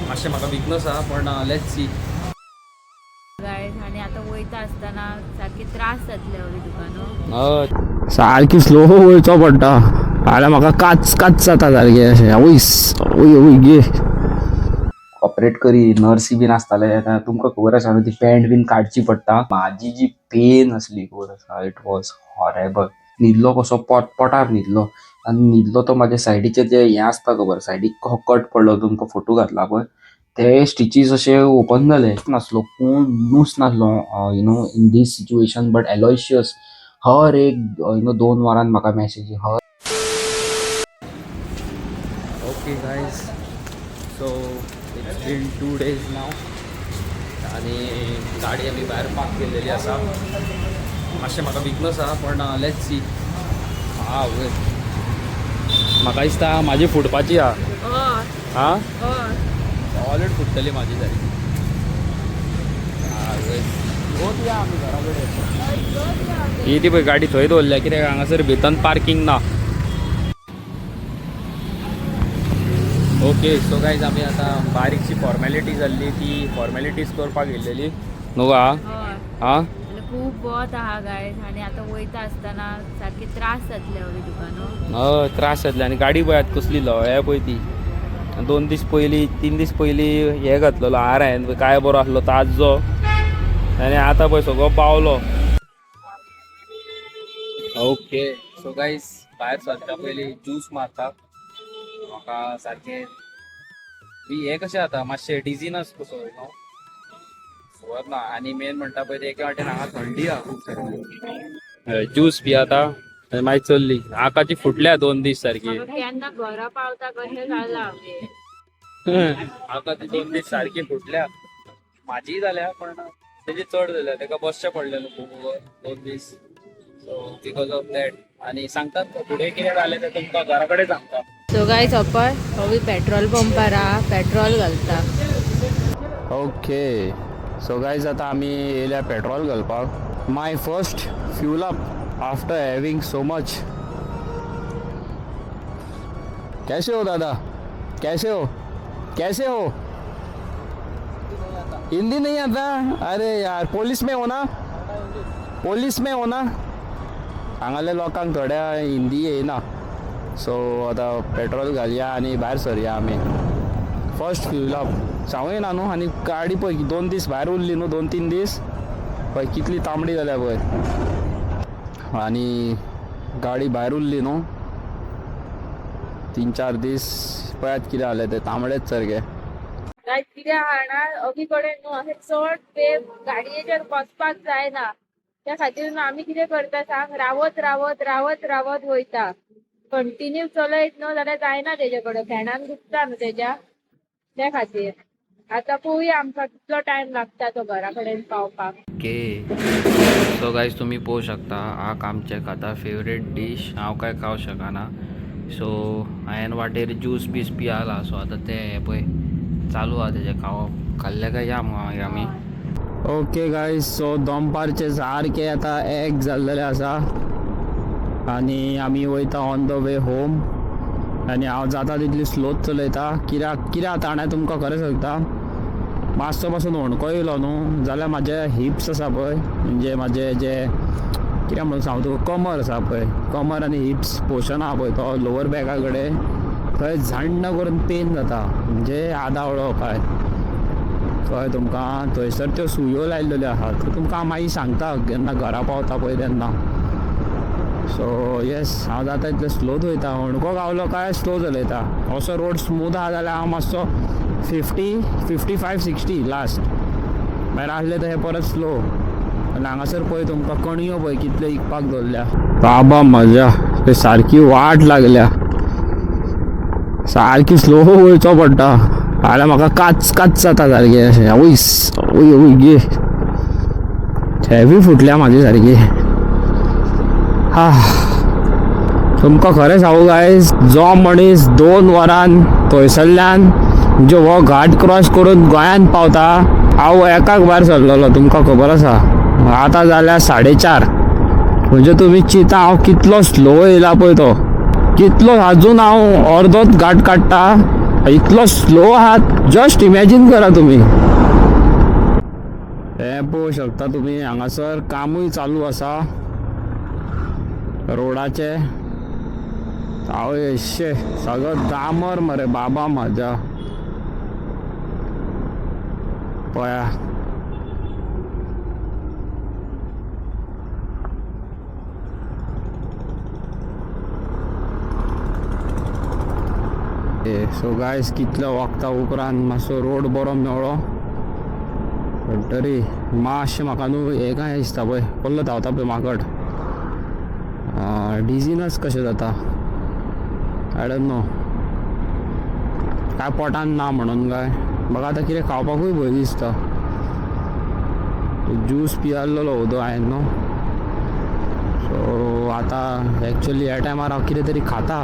मातशें म्हाका विकनस आहा, पण let's see. Guys, आणि आता वयता आसतना सारखे त्रास जातले हवी तुका न्हू. सारकी स्लो वयचो पडटा, जाल्यार म्हाका काच काच जाता सारकें अशें. आवयस, आवय आवय गे. ऑपरेट करी नर्सी बीन आसताले तेन्ना तुमकां खबर आसा न्हू, ती पॅन्ट बीन काडची पडटा. म्हाजी जी पेन आसली खबर आसा, it was horrible. न्हिदलो कसो, पोटार न्हिदलो आनी न्हिदलो तो म्हाज्या सायडीचे जे हें आसता खबर, सायडीक कट पडलो, तुमकां फोटो घातला पळय, ते स्टिचीस अशे ओपन जाले. नासलो कोणूच नासलो in this situation, but Aloysius हर एक 2 वरान म्हाका मॅसेजी हर Okay guys, so it's been 2 days now आणि गाडी आमी भायर पार्क केलेली आसा. मातशें म्हाका विकनस आहा, पण let's see. हा वय, म्हाका दिसता म्हाजी फुटपाची आहा. हय. आं. हय. सॉलीड फुट्टली म्हाजी सारकी. वय, या आमी घरा कडेन. ही ती पळय गाडी थंय दवरल्या, कित्याक हांगासर भितर पार्कींग ना. ओके, सो गायज, आमी आतां बारीकशी फॉर्मेलिटी जाल्ली, ती फॉर्मेलिटीज करपाक येयलेली न्हू गा. हय. आं. आणि खूप वत आहा गायज, आणि आता वयता आसतना सारखे त्रास जातले हवी तुका न्हू. हय, त्रास जातले. आनी गाडी पळयात कसली लवळ्या पळय ती. 2 दीस पयलीं, 3 दीस पयलीं हे घातलेलो हार हांवें, काय बरो आसलो ताज्जो, आनी आतां पळय सगळो पावलो. ओके, सो गायज, भायर सरच्या पयलीं ज्यूस मारता. म्हाका सारकें बी हें कशें जाता, मातशें डिजीनस कसो न्हू, खबर ना. आनी मेन म्हणटा पळय ते एके वाटेन हांगा थंडी आहा खूब सारकी. ज्यूस पियाता आनी मागीर चल्ली. आकाची फुटल्या 2 दीस सारकी. म्हाका केन्ना घरा पावता कशें जालां. आका ती 2 दीस सारकी फुटल्या. म्हाजी जाल्या, पण तेजी चड जाल्या. तेका बसचें पडलें न्हू खूब 2 दीस, सो because of that. आनी सांगतात फुडें कितें जालें तें तुमकां घरा कडेन सांगता. सो गायज, अपर हवी पेट्रोल पंपार आहा, पेट्रोल घालता. ओके, सो गायज, आतां आमी येयल्या पेट्रोल घालपाक. My first fuel up after having so much. कैसे हो दादा? कैसे हो? कैसे हो? हिंदी नहीं आता? अरे यार, पुलिस में हो ना? पुलिस में हो ना? हांगाले लोकांक थोड्या हिंदी येयना. सो आतां पेट्रोल घालया आनी भायर सरया आमी. फर्स्ट फ्यूल अप सांगू येना न्हू. आनी गाडी पळय, 2 दीस भायर उरली न्हू, 2-3 दीस, पळय कितली तांबडी जाल्या पळय. आनी गाडी भायर उरली न्हू 3-4 दीस, पळयात कितें जालें तें, तांबडेच सारकें. गायज, कितें आहा, अभी कडेन न्हू अशें चड वेळ गाडयेचेर बसपाक जायना. त्या खातीर न्हू आमी कितें करता सांग, रावत रावत रावत रावत वयता. कंटिन्यू चलयत न्हू जाल्यार जायना तेजे कडेन, भेंडान दुखता न्हू तेज्या. त्या खातीर आतां पळोवया आमकां कितलो टायम लागता तो घरा कडेन पावपाक. ओके, सो गायज, तुमी पळोवंक शकता, आक आमचें खाता फेवरेट डीश. हांव काय खावंक शकना, सो हांवें वाटेर ज्यूस बीस पियाला. सो आतां तें हें पळय चालू आहा तेजें खावप. खाल्लें काय या मागीर आमी. ओके गायज, सो दनपारचे सारके आतां 1 जाल्लेले आसा आनी आमी वयता ऑन the way home. आनी हांव जाता तितली स्लोच चलयता, कित्याक कित्याक आतां हाणें तुमकां खरें सांगता, मातसो पासून होणको येयलो न्हू जाल्यार म्हाजे हिप्स आसा पळय, म्हणजे म्हाजे जे कितें म्हणून सांगू तुका, कमर आसा पळय, कमर आनी हिप्स पोर्शन आहा पळय, तो लोवर बॅका कडेन थंय झण्ण करून पेन जाता, म्हणजे आदावळो काय कळ्ळें तुमकां. थंयसर त्यो सुयो लायलेल्यो आहा, त्यो तुमकां हांव मागीर सांगता जेन्ना घरा पावता पळय तेन्ना. सो येस, हांव जाता तितलें स्लोच वयता. होणको गावलो काय स्लो चलयता. असो रोड स्मूथ आहा जाल्यार हांव मातसो 50, 55, 60 लास्ट. मागीर आसले तशें परत स्लो. आनी हांगासर पळय तुमकां कणयो पळय कितल्यो इकपाक दवरल्या. बाबा म्हज्या, ते सारकी वाट लागल्या. सारकी स्लो वयचो पडटा, जाल्यार म्हाका काच काच जाता सारकें अशें. आवयस, आवय आवय गे, हेवी फुटल्या म्हाजी सारकी. हा, तुमकां खरें सांगू गायज, जो मनीस 2 वरान थंयसरल्यान, म्हणजे हो घाट क्रॉस करून गोंयांत पावता, हांव एकाक भायर सरलेलो तुमकां खबर आसा. आतां जाल्या 4:30, म्हणजे तुमी चिंता हांव कितलो स्लो येयला पळय तो, कितलो. अजून हांव अर्दोच घाट काडटा. इतलो स्लो आहा, जस्ट इमॅजीन करा तुमी. हे पळोवंक शकता तुमी, हांगासर कामूय चालू आसा रोडाचे. आवय शे, सगळो डांबर मरे बाबा म्हाज्या. पळया. सो गायस, कितल्या वखता उपरांत मातसो रोड बरो मेळ्ळो. पण तरी मातशें म्हाका न्हू हें काय दिसता पळय, कसलो धांवता पळय माकड, डिजीनस कशें जाता, I don't know. काय पोटान ना म्हणून काय म्हाका आतां कितें खावपाकूय भंय दिसता. ज्यूस पियाल्लो उदक हांवें न्हू. सो आतां एक्चुअली ह्या टायमार हांव कितें तरी खाता.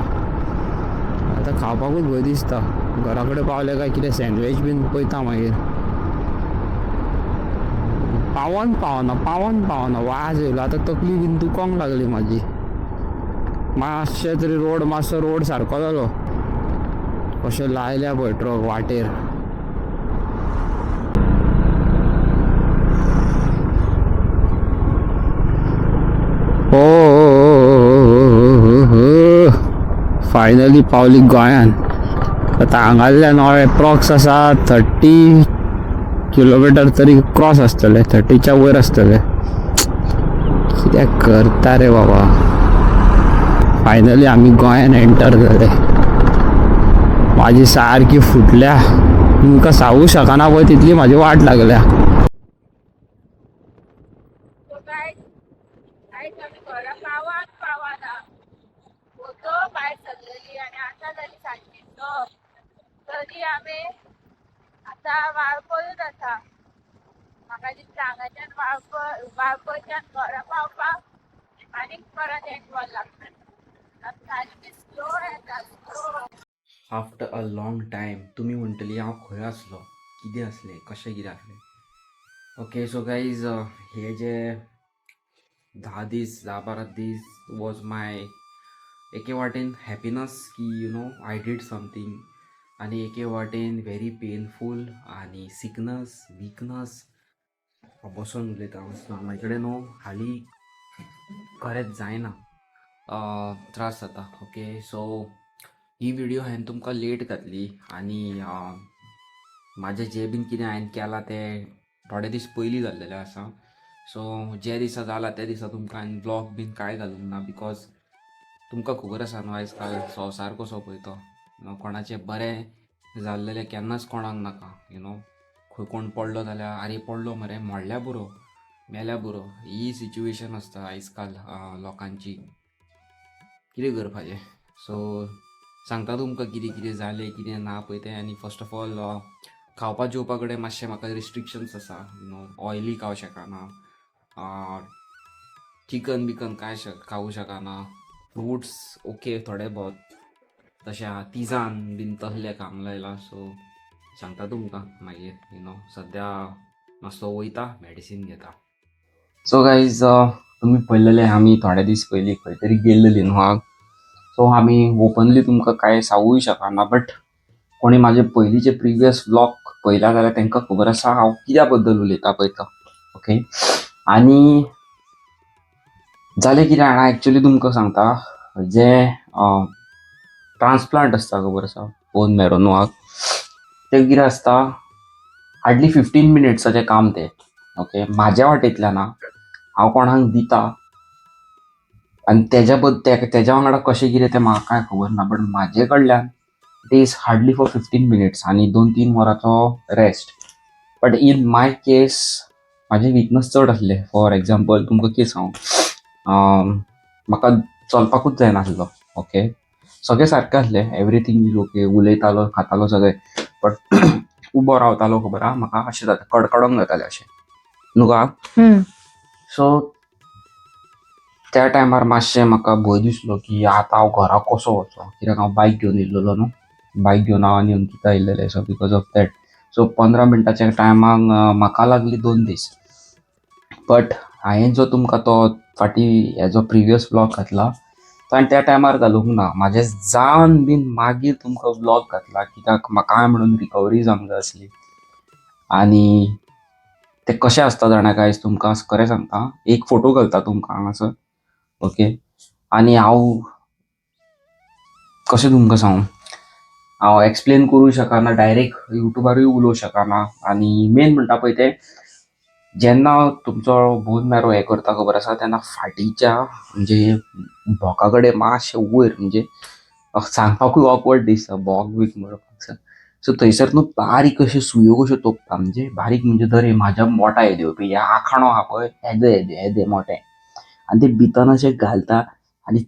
आतां खावपाकूच भंय दिसता. घरा कडेन पावले काय कितें सँडवीच बीन पळयता मागीर. पावोन पावना, पावोन पावना, वाज येयलो आतां, तकली बीन दुखोंक लागली म्हाजी. मातशें तरी रोड, मातसो रोड सारको जालो. कशें लायल्या पळय ट्रक वाटेर. ओ फायनली पावली गोंयान. आतां हांगासरल्यान हांव एप्रॉक्स आसा 30 किलोमिटर तरी क्रॉस आसतले, 30च्या वयर आसतले. कित्याक करता रे बाबा. फायनली आमी गोंयान एंटर जाले. माझी सारकी फुटल्या, तुमकां सांगू शकना पळय तितली म्हाजी वाट लागल्या. सो गायस, आयज आमी घरा पावान पावाना होतो भायर सरलेली आनी आतां जाली सांजची 9. तरी आमी आतां वाळपयूच आसा. म्हाका दिसता हांगाच्यान वाळपय, वाळपयच्यान घरा पावपाक आनीक परत एक वर लागतलें. आमी सारकी स्लो येता, slow. After a long time तुमी म्हणटली हांव खंय आसलो, कितें आसलें, कशें कितें आसलें. ओके, सो गायज, हे जे 10 दीस, 10-12 दीस वॉज माय एके वाटेन हॅपिनस की I did something आनी एके वाटेन व्हेरी पेनफूल आनी सिकनस, विकनस. हांव बसोन उलयता हांव, म्हाजे कडेन न्हू हालीं खरेंच जायना, त्रास जाता. ओके, सो ही व्हिडिओ हांवें तुमकां लेट घातली आनी म्हाजें जें बीन कितें हांवें केलां तें थोडे दीस पयलीं जाल्लेलें आसा. सो जे दिसा जाला त्या दिसा तुमकां हांवें ब्लॉग बीन कांय घालूंक ना, because तुमकां खबर आसा न्हू आयज काल संवसार कसो पळय तो, कोणाचें बरें जाल्लेलें केन्नाच कोणाक नाका. खंय कोण पडलो जाल्यार, आरे पडलो मरे, मोडल्या पुरो, मेल्या पुरो, ही सिच्युएशन आसता आयज काल लोकांची. कितें करपाचें? सो सांगता तुमकां कितें कितें जालें, कितें ना पळय तें. आनी फर्स्ट ऑफ ऑल, खावपा जेवपा कडेन मातशें म्हाका रिस्ट्रिक्शन्स आसा. ऑयली खावं शकना, चिकन बिकन कांय खावूं शकना. फ्रुट्स ओके, थोडे भोव तशें आहा, तिजान बीन तसलें खावंक लायलां. सो सांगता तुमकां मागीर. सद्या मातसो वयता, मेडिसीन घेता. सो गायज, तुमी पळयलेले आमी थोडे दीस पयलीं खंय तरी गेल्लेली न्हू हांव. सो आमी ओपनली तुमकां कांय सांगूय शकना, बट कोणी म्हाजे पयलींचे प्रिवियस व्लॉग पळयला जाल्यार तांकां खबर आसा हांव कित्या बद्दल उलयता पळय तो. ओके, आनी जालें कितें जाणा, एक्चुली तुमकां सांगता, जे ट्रान्सप्लांट आसता, खबर आसा, बोन मेरो न्हू, तें कितें आसता, हार्डली 15 मिनिट्साचें काम तें. ओके, म्हाज्या वाटेंतल्यान हांव कोणाक दिता आनी तेज्या बद्दल, तेज्या वांगडा कशें कितें तें म्हाका कांय खबर ना, बट म्हाजे कडल्यान it is hardly for 15 minutes आनी 2-3 वरांचो rest. But in my case म्हाजे विकनस चड आसले. फॉर एग्जाम्पल, तुमकां कितें सांगू, म्हाका चलपाकूच जायनासलो. ओके, सगळें सारकें आसलें, एवरीथींग is okay, उलयतालो, खातालो सगळें, बट उबो रावतालो खबर आहा, म्हाका अशें जाता, कडकडोंक जातालें अशें न्हू गा. सो त्या टायमार मातशें म्हाका भंय दिसलो की आतां हांव घरा कसो वचो, कित्याक हांव बायक घेवन येयल्लो न्हू. बायक घेवन हांव आनी Ankita येयल्लेलें. So because of that, so 15 मिनटाच्या टायमाक म्हाका लागली 2 दीस. बट हांवें जो तुमकां तो फाटीं हेजो प्रिवियस व्लॉग घातला, आनी त्या टायमार घालूंक ना. म्हाजें जावन बीन मागीर तुमकां व्लॉग घातला, कित्याक म्हाका काय म्हणून रिकवरी जावंक जाय आसली. आनी ते कशें आसता जाणा गायज, तुमकां खरें सांगता, एक फोटो घालता तुमकां हांगासर, ओके. आनी हांव कशें तुमकां सांगू, हांव एक्सप्लेन करूं शकना, डायरेक्ट युट्यूबारूय उलोवंक शकना. आनी मेन म्हणटा पळय तें, जेन्ना तुमचो बोन मॅरो हें करता, खबर आसा, तेन्ना फाटीच्या म्हणजे भोका कडेन मातशें वयर, म्हणजे सांगपाकूय ऑकवर्ड दिसता भोक बीक म्हणपाक. सो थंयसर न्हू बारीक अश्यो सुयो कश्यो तोपता, म्हणजे बारीक म्हणजे दर म्हाज्या बोटा येद्यो, ह्या आखाणो आहा पळय येदे येदे येदे मोठे, आनी ते भितर अशें घालता आनी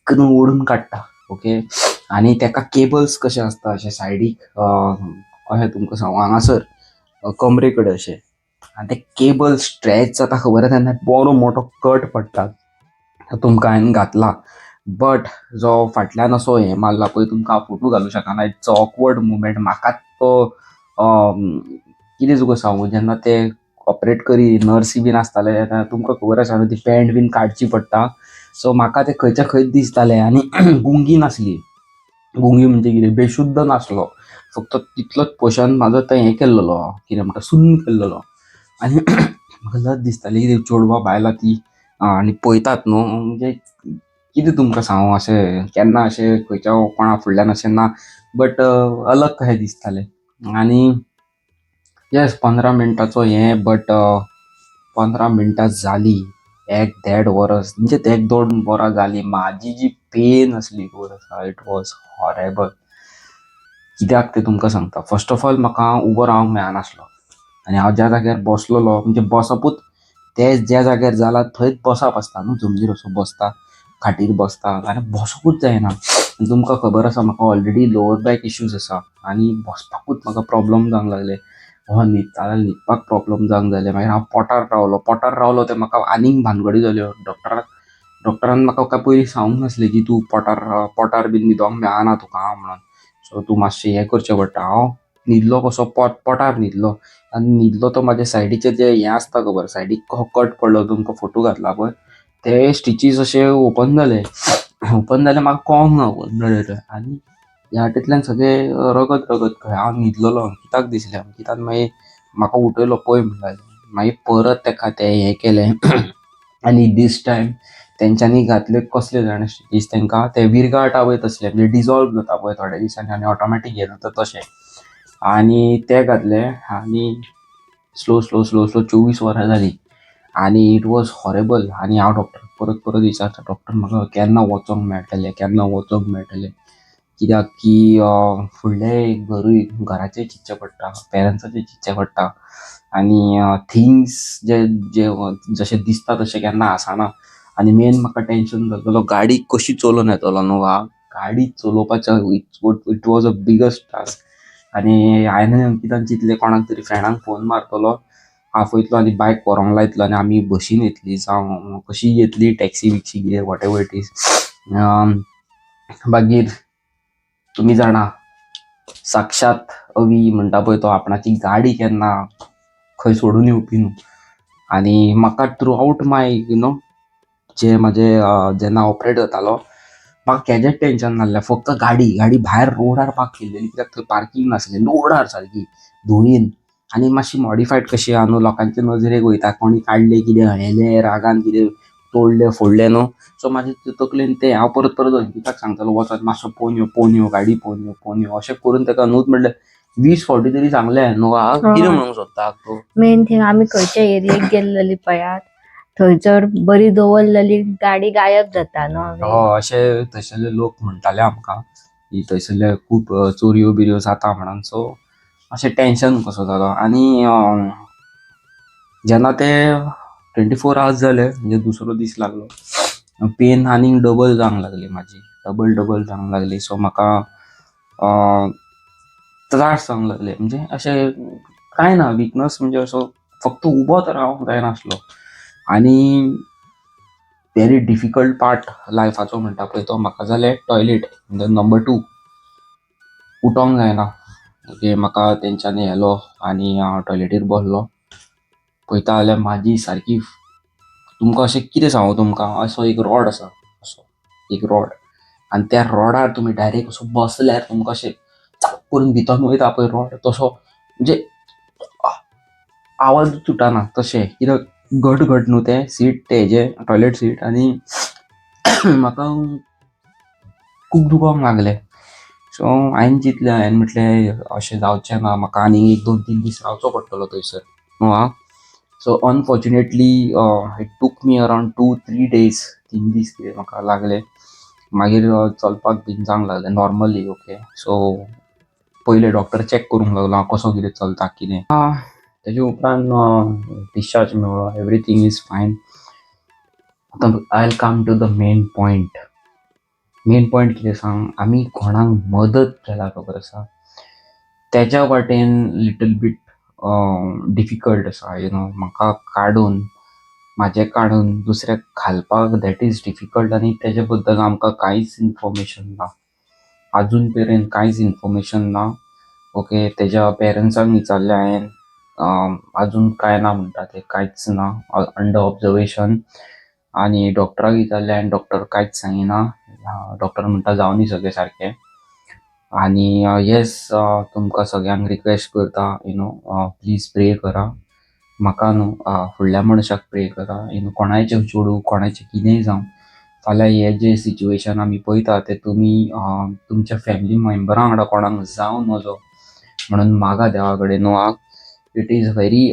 करून ओडून काडटा, ओके. आनी तेका केबल्स कशे आसता अशे सायडीक, कशें तुमकां सांगू, हांगासर कमरे कडेन अशें, आनी ते केबल स्ट्रेच जाता, खबर आसा, तेन्ना बरो मोठो कट पडटा. तुमकां हांवें घातला, बट जो फाटल्यान असो हें मारला पळय, तुमकां हांव फोटो घालूं शकना. It's awkward moment. म्हाकाच तो कितें तुका सांगू, जेन्ना ते ऑपरेट करी नर्सी बीन आसताले तेन्ना तुमकां खबर आसा न्हू, ती पॅन्ट बीन काडची पडटा. सो म्हाका तें खंयच्या खंयच दिसतालें. आनी गुंगी नासली, गुंगी म्हणजे कितें, बेशुद्ध नासलो, फक्त तितलोच पोर्शन म्हाजो तें हें केल्लेलो, कितें म्हणटा, सुन्न केल्लेलो. आनी म्हाका लज दिसताली, कितें चेडवां बायलां ती आनी पळयतात न्हू, म्हणजे कितें तुमकां सांगू, अशें केन्ना अशें खंयच्या कोणा फुडल्यान अशें ना, बट अलग कशें दिसतालें. आनी येस, 15 मिनटाचो हें, बट 15 मिनटां जाली एक देड वरस, म्हणजे एक दोन वरां जाली. म्हाजी जी पेन आसली, खबर आसा, it was horrible. कित्याक तें तुमकां सांगता. फर्स्ट ऑफ ऑल म्हाका उबो रावंक मेळनासलो आनी हांव ज्या जाग्यार बसलेलो, म्हणजे बसपूच ते ज्या जाग्यार जाला थंयच बसप आसता न्हू, जमनीर असो बसता, खाटीर बसता आनी बसकूच जायना. तुमकां खबर आसा, म्हाका ऑलरेडी लोअर बॅक इश्यूज आसा आनी बसपाकूच म्हाका प्रॉब्लम जावंक लागले. हो न्हिदता जाल्यार न्हिदपाक प्रॉब्लम जावंक जाले. मागीर हांव पोटार रावलो, पोटार रावलो ते म्हाका आनीक भानगडी जाल्यो. डॉक्टरान म्हाका काय पयलीं सांगूंक नासलें की तूं पोटार पोटार बीन न्हिदोंक मेळना तुका म्हणून, सो तूं मातशें हें करचें पडटा. हांव न्हिदलो कसो, पोटार न्हिदलो आनी न्हिदलो तो म्हाज्या सायडीचे जे हें आसता, खबर, सायडीक कसो कट पडलो, तुमकां फोटो घातला पळय, ते स्टिचीस अशे ओपन जाले, ओपन जाले, म्हाका कळोंक ना ओपन जाले ते. आनी ह्या वाटेंतल्यान सगळें रगत रगत कहें. हांव न्हिदलेलो, अंकिताक दिसलें, अंकितान मागीर म्हाका उठयलो, पळय म्हणलें. मागीर परत तेका तें हें केलें आनी दीस टायम तेंच्यांनी घातले कसले जाणा स्टिचीस, तेंकां ते विरगाळटा पळय तसले, म्हणजे डिजॉल्व जाता पळय थोड्या दिसांनी आनी ऑटोमॅटीक हें जाता तशें, आनी ते घातले. आनी स्लो स्लो स्लो स्लो 24 वरां जालीं आनी it was horrible. आनी हांव डॉक्टर परत परत विचारता, डॉक्टर म्हाका केन्ना वचोंक मेळटलें, केन्ना वचोंक मेळटलें, कित्याक की फुडलें घरूय घराचें चिंतचें पडटा, पेरंट्साचें चिंतचें पडटा आनी थिंग्स जे जे जशें दिसता तशें केन्ना आसना. आनी मेन म्हाका टेंशन जाल्लो, गाडी कशी चलोवन येतलो न्हू हांव, गाडी चलोवपाचें it was a biggest task. आनी हांवें अंकितान चिंतलें, कोणाक तरी फ्रेंडाक फोन मारतलो, आपयतलो आनी बायक व्हरोंक लायतलो आनी आमी बशीन येतली जावं कशी येतली, टॅक्सी बिक्सी कितें, what ever it is. मागीर तुमी जाणा, साक्षात अवी म्हणटा पळय तो आपणाची गाडी केन्ना खंय सोडून येवपी न्हू. आनी म्हाका through out my you know जे म्हाजे जेन्ना ऑपरेट जातालो, म्हाका केजेंच टेंशन नासलें, फक्त गाडी गाडी भायर रोडार पार्क केल्लेली, कित्याक थंय पार्कींग नासलें, रोडार सारकी धुळीन आनी मातशी मॉडिफायड कशी आहा न्हू, लोकांचे नजरेक वयता, कोणी काडलें कितें हेलें रागान कितें तोडलें फोडलें न्हू. सो म्हाजे तकलेन तें हांव परत परत अंकिताक सांगतालो, वचोन मातसो पळोवन यो, पळोवन यो, गाडी पळोवन यो, पळोवन यो, अशें करून ताका न्हूच म्हणलें 20 फावटी तरी सांगलें न्हू. कितें म्हणूंक सोदता तूं? मेन थिंग, आमी खंयच्या एरियेक गेल्लेली पळयात, थंयसर बरी दवरलेली गाडी गायब जाता न्हू. हय, अशें थंयसरले लोक म्हणटाले आमकां की थंयसरले खूब चोरयो बिरयो जाता म्हणून. सो अशें टेंशन कसो जालो. आनी जेन्ना ते 24 आवर्स जाले, म्हणजे दुसरो दीस लागलो, पेन आनीक डबल जावंक लागली म्हाजी, डबल डबल जावंक लागली. सो म्हाका त्रास जावंक लागले, म्हणजे अशें कांय ना, विकनस, म्हणजे असो फक्त उबोच रावंक जायनासलो. आनी व्हेरी डिफिकल्ट पार्ट लायफाचो म्हणटा पळय तो म्हाका जालें टॉयलेट, म्हणजे नंबर 2, उठोंक जायना. ओके, म्हाका तेंच्यांनी व्हेलो आनी हांव टॉयलेटीर बसलो, पळयता जाल्यार म्हाजी सारकी, तुमकां अशें कितें सांगू तुमकां, असो एक रॉड आसा असो एक रॉड आनी त्या रॉडार तुमी डायरेक्ट असो बसल्यार तुमकां अशें चाप करून भितर वयता पळय रॉड तसो, म्हणजे आवाज सुटना तशें, कित्याक घट घट न्हू तें सीट, तें हेजें टॉयलेट सीट. आनी म्हाका खूब दुखोंक लागलें. सो हांवें चिंतलें, हांवें म्हटलें अशें जावचें ना, म्हाका आनी एक 2-3 दीस रावचो पडटलो थंयसर न्हू आं. So unfortunately it took me around 2-3 days, 3 दीस कितें म्हाका लागले. मागीर चलपाक बीन जावंक लागलें नॉर्मली. ओके, सो पयले डॉक्टर चॅक करूंक लागलो हांव कसो कितें चलता कितें. तेजे उपरांत डिस्चार्ज मेळ्ळो, everything is fine. आतां I come to the main point. Main point कितें सांग, आमी कोणाक मदत केला खबर आसा, तेज्या वाटेन लिटल बीट डिफिकल्ट आसा you know. म्हाका काडून, म्हाजें काडून दुसऱ्याक घालपाक, that is difficult. आनी तेजे बद्दल आमकां कांयच इन्फॉर्मेशन ना, आजून मेरेन कांयच इन्फॉर्मेशन ना. ओके, तेज्या पेरंट्सांक विचारलें हांवें, आजून कांय ना म्हणटा ते, कांयच ना, अंडर ऑब्जर्वेशन. आनी डॉक्टराक विचारलें हांवें, डॉक्टर कांयच सांगिना. डॉक्टर म्हणटा जावनी सगळें सारकें. आनी येस, तुमकां सगळ्यांक रिक्वेस्ट करता, you know, please pray करा, म्हाका न्हू, फुडल्या मनशाक प्रे करा you know. कोणायचें चेडूं, कोणाचें कितेंय जावं, फाल्यां हें जें सिच्युएशन आमी पळयता तें तुमी तुमच्या फॅमिली मेंबरा वांगडा कोणाक जावं नजो म्हणून मागा देवा कडेन न्हू आं. It is very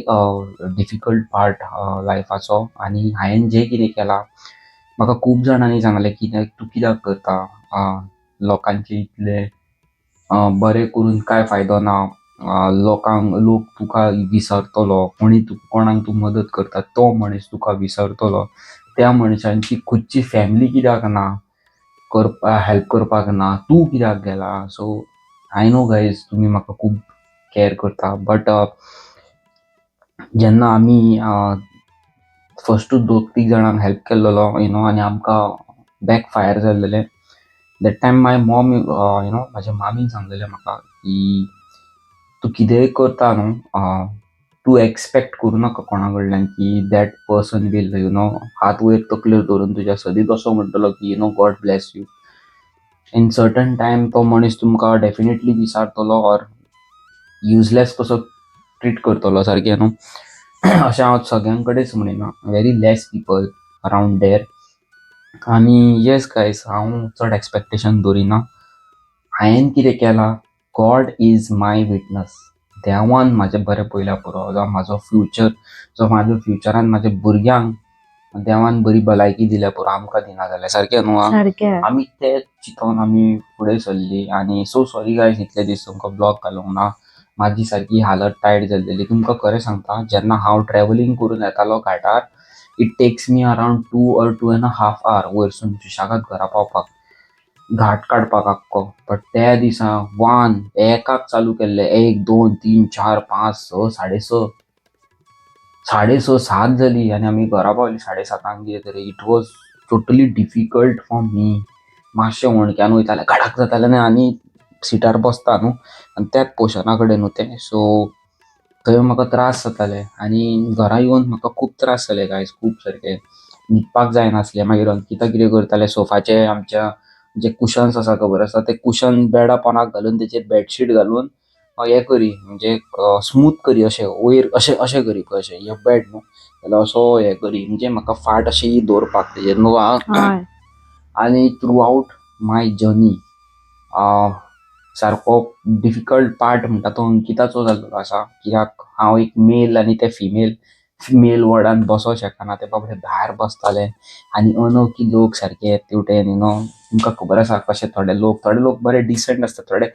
difficult part लायफाचो. आनी हांवें जें कितें केलां, म्हाका खूब जाणांनी सांगलें कित्याक तूं कित्याक करता, लोकांचे इतलें बरें करून कांय फायदो ना, लोकांक लोक तुका विसरतलो, कोणी कोणाक तूं मदत करता तो मनीस तुका विसरतलो, त्या मनशांची खुदची फॅमिली कित्याक ना करपा, हेल्प करपाक ना, तूं कित्याक गेला. सो I know guys, तुमी म्हाका खूब कॅर करता, बट जेन्ना आमी फस्टूच दोग तीग जाणांक हेल्प केल्लेलो you know, आनी आमकां बॅक फायर जाल्लेलें, that time my mom you know, म्हाज्या मामीन सांगलेलें म्हाका की तूं कितेंय करता न्हू, तूं एक्सपेक्ट करूं नाका कोणा कडल्यान की that person will you know हात वयर तकलेर धरून तुज्या सदींच असो म्हणटलो की you know, God bless you. In certain time तो मनीस तुमकां डेफिनेटली विसारतलो ऑर युजलेस कसो ट्रीट करतलो सारकें न्हू. अशें हांव सगळ्यां कडेच म्हणिना, very less people around there. आनी येस गायज, हांव चड एक्सपेक्टेशन दवरिना. हांवें कितें केलां, God is my witness. देवान म्हाजें बरें पळयल्यार पुरो. जावं म्हाजो फ्युचर, जो म्हाज्या फ्युचरान म्हाज्या भुरग्यांक देवान बरी भलायकी दिल्या पुरो, आमकां दिना जाल्यार, सारकें न्हू आं? सारकें. आमी ते चिंतोन आमी फुडें सरली. आनी सो सॉरी गायज, इतले दीस तुमकां ब्लॉग घालूंक ना. म्हाजी सारकी हालत टायट जाल्लेली. तुमकां खरें सांगता, जेन्ना हांव ट्रॅवलिंग करून येतालो घाटार, it takes me around 2 or 2.5 hour वयरसून सुशेगाद घरा पावपाक, घाट काडपाक आख्खो. बट त्या दिसा वन एकाक चालू केल्लें, एक, दोन, तीन, चार, पांच, स, 6:30, 6:30, 7 जाली आनी आमी घरा पावली 7:30 कितें तरी. It was totally difficult for me. मातशें हुंडक्यान वयतालें, घडाक जातालें न्ही. आनी सिटार बसता न्हू आनी त्याच पोशना कडेन न्हू तें, सो थंय म्हाका त्रास जाताले. आनी घरा येवन म्हाका खूब त्रास जाले गायज, खूब सारके न्हिदपाक जायनासलें. मागीर अंकिता कितें करतालें, सोफाचे आमच्या जे कुशन्स आसा खबर आसा, ते कुशन बेडा पोंदाक घालून तेचेर बेडशीट घालून हें करी, म्हणजे स्मूथ करी, अशें वयर अशें अशें करी पळय, अशें हे बेड न्हू जाल्यार असो हें करी, म्हणजे म्हाका फाट अशी दवरपाक तेजेर न्हू आं. आनी थ्रू आवट माय जर्नी सारको डिफिकल्ट पार्ट म्हणटा तो अंकिताचो जाल्लो आसा, कित्याक हांव एक मेल आनी ते फिमेल. मेल वॉर्डान बसोंक शकना, ते बाबडे भायर बसताले. आनी अनोळखी लोक सारके तेवटेन you know, तुमकां खबर आसा कशे थोडे लोक. थोडे लोक बरे डिसंट आसता, थोडे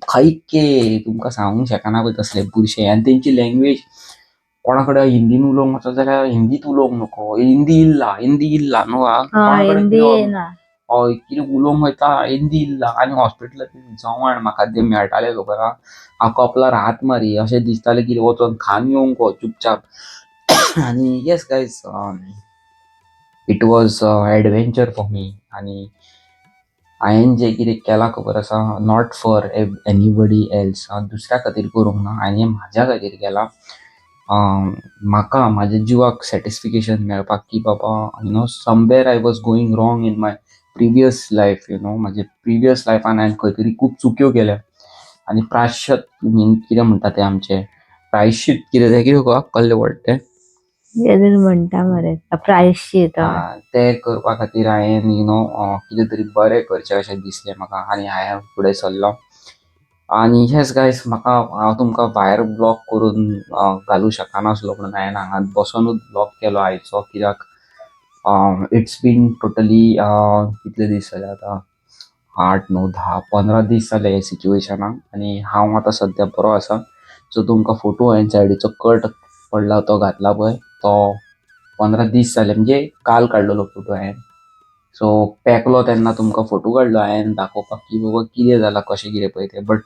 खंयके तुमकां सांगूंक शकना पळय तसले बुरशे. आनी तेंची लँग्वेज, कोणा कडेन हिंदीन उलोवंक वचत जाल्यार हिंदीत उलोवंक नको, हिंदी इल्ला, हिंदी इल्ला न्हू आं. कोणा कडेन हिंदी येना. हय, कितें उलोवंक वयता, हिंदी इल्ला. आनी हॉस्पिटलांत जेवण म्हाका जें मेळटालें खबर आहा, हांव कपलार हात मारी, अशें दिसतालें की वचोन खावन येवंक गो चुपचाप. आनी yes guys, it was adventure for me. आनी हांवें जें कितें केलां खबर आसा, not for anybody else, हांव दुसऱ्या खातीर करूंक ना, हांवें म्हाज्या खातीर केलां. म्हाका म्हाज्या जिवाक सॅटिस्फिकेशन मेळपाक की बाबा, you know, somewhere I was going wrong in my previous life, म्हाजे प्रिवियस लायफान हांवें खंय तरी खूब चुक्यो केल्या आनी प्रायश्चित मीन कितें म्हणटा तें आमचें प्रायश्चित कितें तें कितें कल्ले वर्ड तें? कितें तरी म्हणटा मरे, प्रायश्चित, हय. तें करपा खातीर हांवें कितें तरी बरें करचें अशें दिसलें म्हाका आनी हांवें फुडें सरलो. आनी येस गायज, म्हाका हांव तुमकां भायर व्लॉग करून घालूं शकनासलो म्हणून हांवें हांगात बसोनूच व्लॉग केलो आयचो, कित्याक it's been totally कितले दीस जाले आतां, 8, 9, 10, 15 दीस जाले हे सिच्युएशनाक आनी हांव आतां सद्या बरो आसा. सो तुमकां फोटो हांवें सायडीचो कट पडला तो घातला पळय, तो 15 दीस जाले, म्हणजे काल काडलेलो फोटो हांवें. सो पेकलो तेन्ना तुमकां फोटो काडलो हांवें दाखोवपाक की बाबा कितें जालां, कशें कितें पळय तें. बट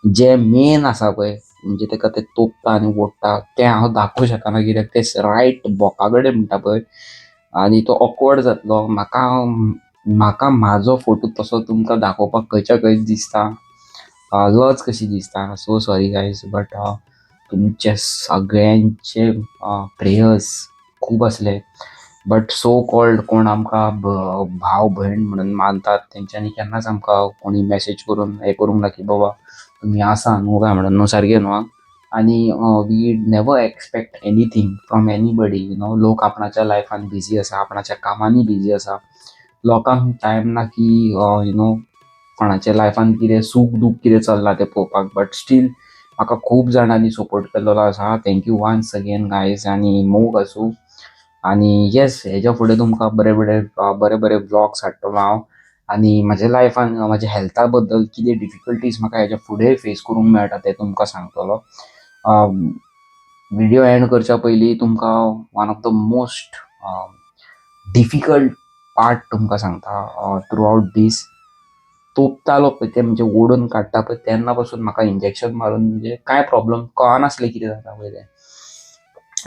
जे मेन आसा पळय, म्हणजे तेका ते तोपता आनी ओडटा, तें हांव दाखोवंक शकना, कित्याक तें रायट बोका कडेन म्हणटा पळय आनी तो ऑकवर्ड जातलो. म्हाका म्हाका म्हाजो फोटो तसो तुमकां दाखोवपाक खंयच्या खंय दिसता, लज कशी दिसता. सो सॉरी गायज, बट तुमचे सगळ्यांचे प्रेयर्स खूब आसले. बट सो कॉल्ड कोण आमकां भाव भयण म्हणून मानतात, तेंच्यांनी केन्नाच आमकां कोणी मॅसेज करून हें करूंक ना की बाबा तुमी आसा न्हू काय म्हणून, न्हू सारकें न्हू. आनी we never expect anything from anybody. लोक आपणाच्या लायफान बिजी आसा, आपणाच्या कामांनी बिजी आसा. लोकांक टायम ना की you know कोणाच्या लायफान कितें सूख दूख कितें चल्लां तें पळोवपाक. बट स्टील म्हाका खूब जाणांनी सपोर्ट केल्लो आसा. Thank you once again, guys, आनी मोग आसूं. आनी येस, हेज्या फुडें तुमकां बरे बरे बरे बरे व्लॉग्स हाडटलो हांव आनी म्हज्या लायफान म्हज्या हेल्था बद्दल कितें डिफिकल्टीज म्हाका हेज्या फुडें फेस करूंक मेळटा तें तुमकां सांगतलो. व्हिडियो एंड करच्या पयलीं तुमकां one of the most difficult part तुमकां सांगता. थ्रू आवट दीस तोपतालो पळय तें, म्हणजे ओडून काडटा पळय, तेन्ना पासून म्हाका इंजेक्शन मारून म्हणजे कांय प्रॉब्लम कळनासलें कितें जाता पळय तें.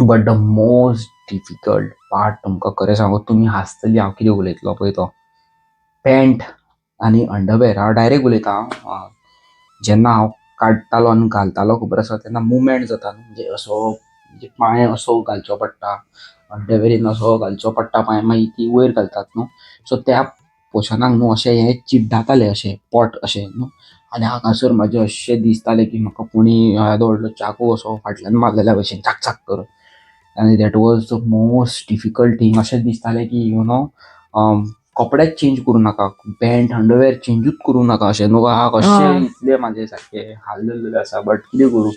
But the most difficult part, तुमकां खरें सांगू, तुमी हांसतली हांव कितें उलयतलो पळय तो, पॅन्ट आनी अंडरवेर. हांव डायरेक्ट उलयतां. जेन्ना हांव काडटालो आनी घालतालो, खबर आसा, तेन्ना मुवमेंट जाता न्हू, म्हणजे असो, म्हणजे पांय असो घालचो पडटा, अंडरवेरीन असो घालचो पडटा पांय, मागीर ती वयर घालतात न्हू. सो त्या पोशनाक न्हू अशें हें चिड्डातालें, अशें पोट अशें न्हू, आनी हांगासर म्हाजें अशें दिसतालें की म्हाका कोणी येदो व्हडलो चाकू असो फाटल्यान मारलेल्या भशेन, चाक चाक करून. आनी that was the most difficult thing. अशें दिसतालें की you know कपडेच चेंज करूं नाका, पॅन्ट अंडरवेर चेंजूच करूं नाका अशें न्हू. हा, कशें इतलें म्हाजें सारकें हाल जाल्लेलें आसा. बट कितें करूं,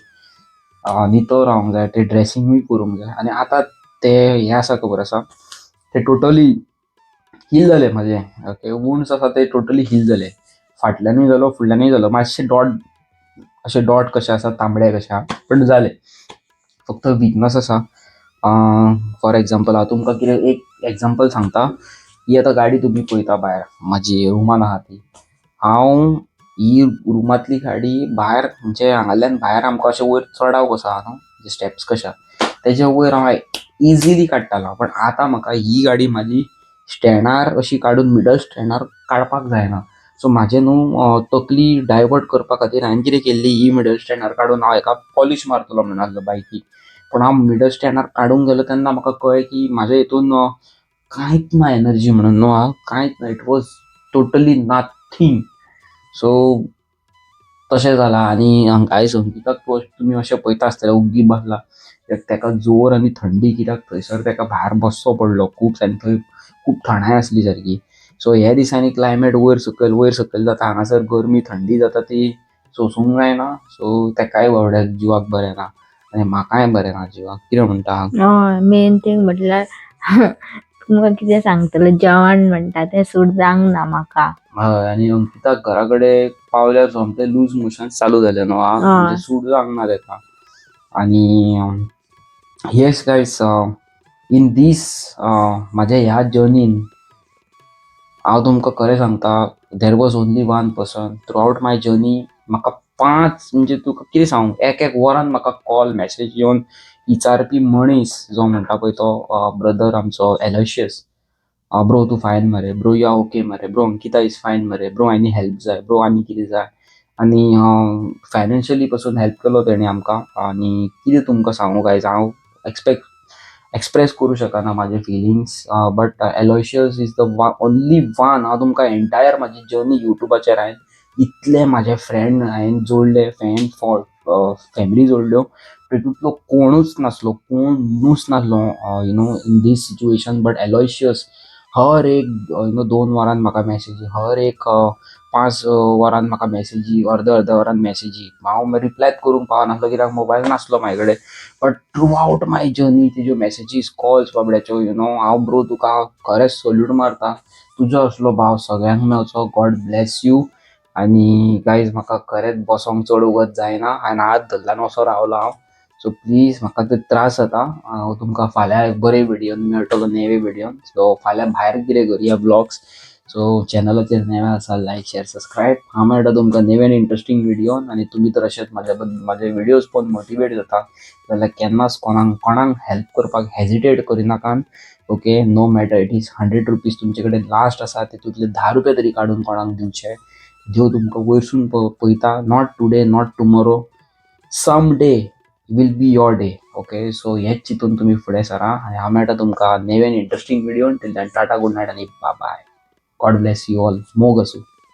नितळ रावंक जाय, तें ड्रेसिंगूय करूंक जाय. आनी आतां तें हें आसा, खबर आसा, तें टोटली हील जालें म्हाजें. ओके, वुंड्स आसा ते टोटली हील जाले. फाटल्यानूय जालो, फुडल्यानूय जालो. मातशे डॉट, अशे डॉट कशे आसा, तांबडे कशे आहा, पण जाले. फक्त विकनस आसा. फॉर एग्जाम्पल, हांव तुमकां कितें एक एग्जाम्पल सांगता. ही आतां गाडी तुमी पळयता भायर म्हाजी रुमान आहा ती. हांव ही रुमांतली गाडी भायर, म्हणजे हांगाल्यान भायर आमकां अशें वयर चडाव कसो आहा न्हू, म्हणजे स्टेप्स कशे आहा, तेज्या वयर हांव इजिली काडटालो. पण आतां म्हाका ही गाडी म्हाजी स्टँडार अशी काडून, मिडल स्टँडार काडपाक जायना. सो म्हाजें न्हू तकली डायवर्ट करपा खातीर हांवें कितें केल्ली, ही मिडल स्टँडार काडून हांव हेका पॉलिश मारतलो म्हणून आसलो बायकी. पूण हांव मिडल स्टँडार काडूंक गेलो तेन्ना म्हाका कळ्ळें की म्हाज्या हितून कांयच ना एनर्जी म्हणून न्हू, आं, कांयच ना. It was totally nothing. So तशें जालां. आनी आयज अंकिताक तुमी अशें पळयता आसतले ओग्गी बसला, कित्याक तेका जोर आनी थंडी, कित्याक थंयसर तेका भायर बसचो पडलो खूब आनी थंय खूब थंडाय आसली सारकी. सो ह्या दिसांनी क्लायमेट वयर सकयल वयर सकयल जाता. हांगासर गरमी थंडी जाता ती सोंसूंक जायना. सो तेकाय बाबड्याक जिवाक बरें ना आनी म्हाकाय बरें ना जिवाक. कितें म्हणटा? हय, मेन थिंग म्हटल्यार तुमकां कितें सांगतलें, जेवण म्हणटा तें सूट जावंक ना म्हाका. हय, आनी अंकिताक घरा कडेन पावल्यार सोमतें लूज मोशन चालू जालें न्हू. आं, म्हणजे सूट जावंक ना तेका. आनी येस गायज, इन दीस म्हाज्या ह्या जर्नीन हांव तुमकां खरें सांगता, there was only one person throughout my journey. म्हाका पांच, म्हणजे तुका कितें सांगू, एक एक वरान म्हाका कॉल मॅसेज येवन विचारपी मनीस जो म्हणटा पळय, तो ब्रदर आमचो एलोशियस. "ब्रो, तूं फायन मरे? ब्रो, you are okay मरे? ब्रो, अंकिता is fine मरे? ब्रो, आनी हेल्प जाय? ब्रो, आनी कितें जाय?" आनी फायनान्शियली पसून हेल्प केलो तेणी आमकां. आनी कितें तुमकां सांगू गायज, हांव एक्सपेक्ट एक्सप्रेस करूं शकना म्हाजे feelings, but Aloysius is the only one. हांव तुमकां एंटायर म्हाजी जर्नी युट्यूबाचेर हांवें इतले म्हाजे फ्रेंड हांवें जोडले, फॅन फॅमिली जोडल्यो, तितूंतलो कोणूच नासलो, कोणूच नासलो in this situation, but Aloysius हर एक 2 वरान म्हाका मॅसेजी, हर एक 5 वरान म्हाका मॅसेजी, अर्द अर्द वरान मॅसेजी. हांव रिप्लायच करूंक पावनासलो कित्याक मोबायल नासलो म्हाजे कडेन, but through out my journey तेज्यो मॅसेजीस, कॉल्स बाबड्याच्यो you know हांव ब्रो तुका खरेंच सल्यूट मारता. तुजो असलो भाव सगळ्यांक मेवचो. God bless you. आनी गायज, म्हाका खरेंच बसोंक चड वगत जायना. हांवें हात धरला आनी असो रावलो हांव. सो प्लीज, म्हाका ते त्रास जाता. हांव तुमकां फाल्यां बरे व्हिडियोन मेळटलो, नेवे व्हिडियोन. सो फाल्यां भायर कितें करुया व्लॉग्स. सो चॅनलाचेर नवे आसा, लायक, शेअर, सबस्क्रायब. हांव मेळटा तुमकां नवे आनी इंट्रस्टींग व्हिडियोन. आनी तुमी तर अशेंच म्हाज्या म्हाजे व्हिडियोज पळोवन मोटिवेट जाता जाल्यार केन्नाच कोणाक कोणाक हेल्प करपाक hesitate करिनाकात, okay? No matter it is ₹100 तुमचे कडेन लास्ट आसा, तितूंतले 10 रुपया तरी काडून कोणाक दिवचे. देव तुमकां वयरसून पळयता. Not today, not tomorrow, some day will be your day, okay? So हेच चिंतून तुमी फुडें सरा आनी हांव मेळटा तुमकां नवे interesting व्हिडियोन. Till then, tata, good night आनी bye. God bless you all. मोग आसूं.